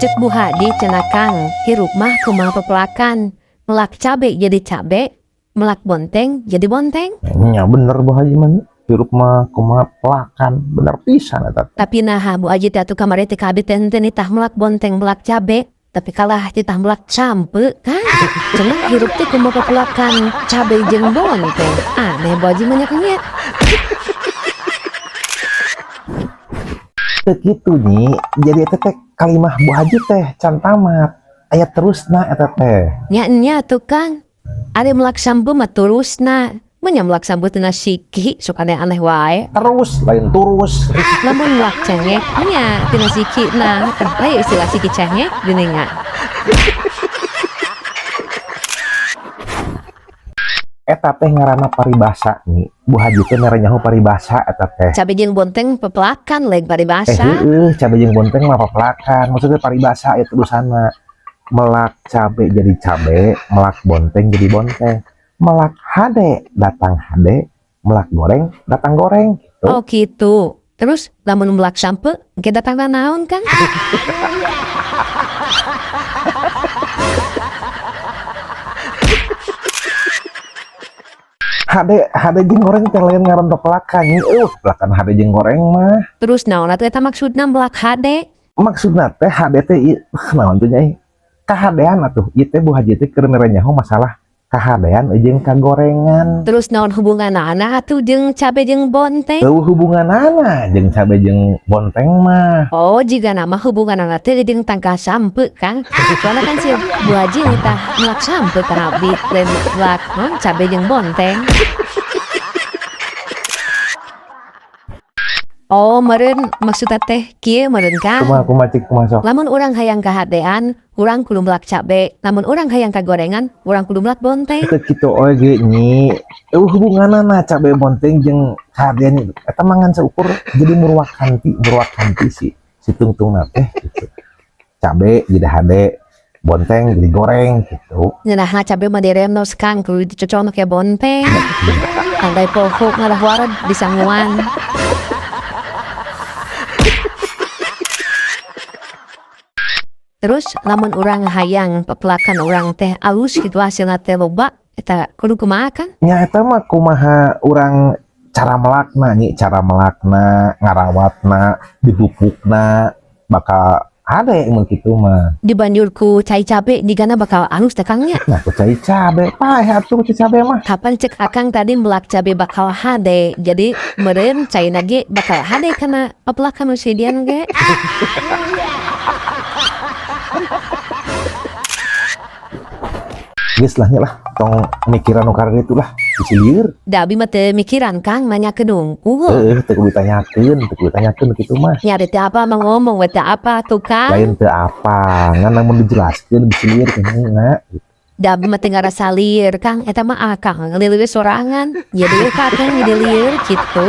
Cek Bu Haji cenah, Kang, hirup mah kumaha pepelakan. Melak cabe jadi cabe, melak bonteng jadi bonteng. Nya bener Bu Haji mah, hirup mah kumaha pelakan, bener pisan eta. Tapi nah Bu Haji teh atuh kamari teh ka abi teh henteu nitah melak bonteng, melak cabe, tapi kalah titah melak sampeu kan. Cenah hirup teh kumaha pepelakan cabe jeung bonteng. Aneh Bu Haji mah nya, Kang, nya. Teu kitu, Nyi, jadi eta teh kalimah Bu Haji teh can tamat. Aya terusna eta teh. Nya nya tuh, Kang. Ari melak sampeu mah terusna. Menya melak sampeu tina siki, sok aneh-aneh wae. Terus lain turus. Lamun melak cengek nya tina siki, nah aya istilah siki cengek geuningan. Eta teh ngaranna paribasa, Nyi. Bu Haji teh mere nyaho paribasa eta teh. Cabe jeung bonteng pepelakan lain paribasa. Heueuh, cabe jeung bonteng mah pepelakan. Maksudnya paribasa aya terusanna. Melak cabe jadi cabe, melak bonteng jadi bonteng. Melak hade datang hade, melak goreng datang goreng gitu. Oh gitu. Terus lamun melak sampeu engke datang naon, Kang? Hade hade jeung goreng teh lain ngaran pepelakan, Nyi. Pepelakan hade jeung goreng mah. Terus naon atuh eta maksudna melak hade? Maksudna teh hade teh ieu naon tuh nya? Kahadean atuh. Ieu teh Bu Haji teh keur mere nyaho masalah kahadean jeung kagorengan. Terus naon hubunganana atuh jeung cabe jeung bonteng? Euweuh hubunganana jeung cabe jeung bonteng mah. Oh, jigana mah hubunganana teh jeung tangkal sampeu, Kang. Soalna kan si Bu Haji nitah melak sampeu ka abdi, lain melak naon cabe jeung bonteng. Oh, meureun maksudna teh kieu meureun, Kang. Kumaha kumaha, cik, kumaha sok? Lamun urang hayang kahadean, urang kudu melak cabe. Lamun urang hayang kagorengan, urang kudu melak bonteng. Teu kitu oge, Nyi. Euweuh hubunganana cabe bonteng jeung kahadean. Eta mah ngan saukur jadi murwakanti, murwakanti si si tungtungna teh gitu. Cabe jadi hade, bonteng jadi goreng gitu. Ngeunahna cabe mah direnos, Kang, kudu dicoconok ya bonteng. Tandai poho ngalah wared disanguan. Terus lamun urang hayang pepelakan urang teh alus gitu, hasilna teh loba, eta kudu kumaha, Kang? Nya eta mah kumaha urang cara melakna, Nyi, cara melakna, ngarawatna, dipupukna bakal hade mun kitu mah. Dibanjur ku cai cabe jigana bakal alus teh, Kang, nya. Nah, ku cai cabe, paeh atuh ku cai cabe mah. Kapan cek Akang tadi melak cabe bakal hade, jadi meureun caina ge bakal hade kana pepelakan nu sieun ge. Geus lah nya lah, tong mikiran nu kararitu lah, bisi lieur. Da abi mah teu mikiran, Kang, nanyakeun hungkul. Heueuh, teu kudu ditanyakeun, teu kudu ditanyakeun kitu mah. Nya teu apa mah ngomong we teu apa tuh, Kang. Lain teu apa, ngan lamun dijelaskeun bisi lieur kenehna gitu. Da abi mah teu ngarasa lieur, Kang, eta mah Akang lieur sorangan. Jadi ka Akang jadi lieur kitu.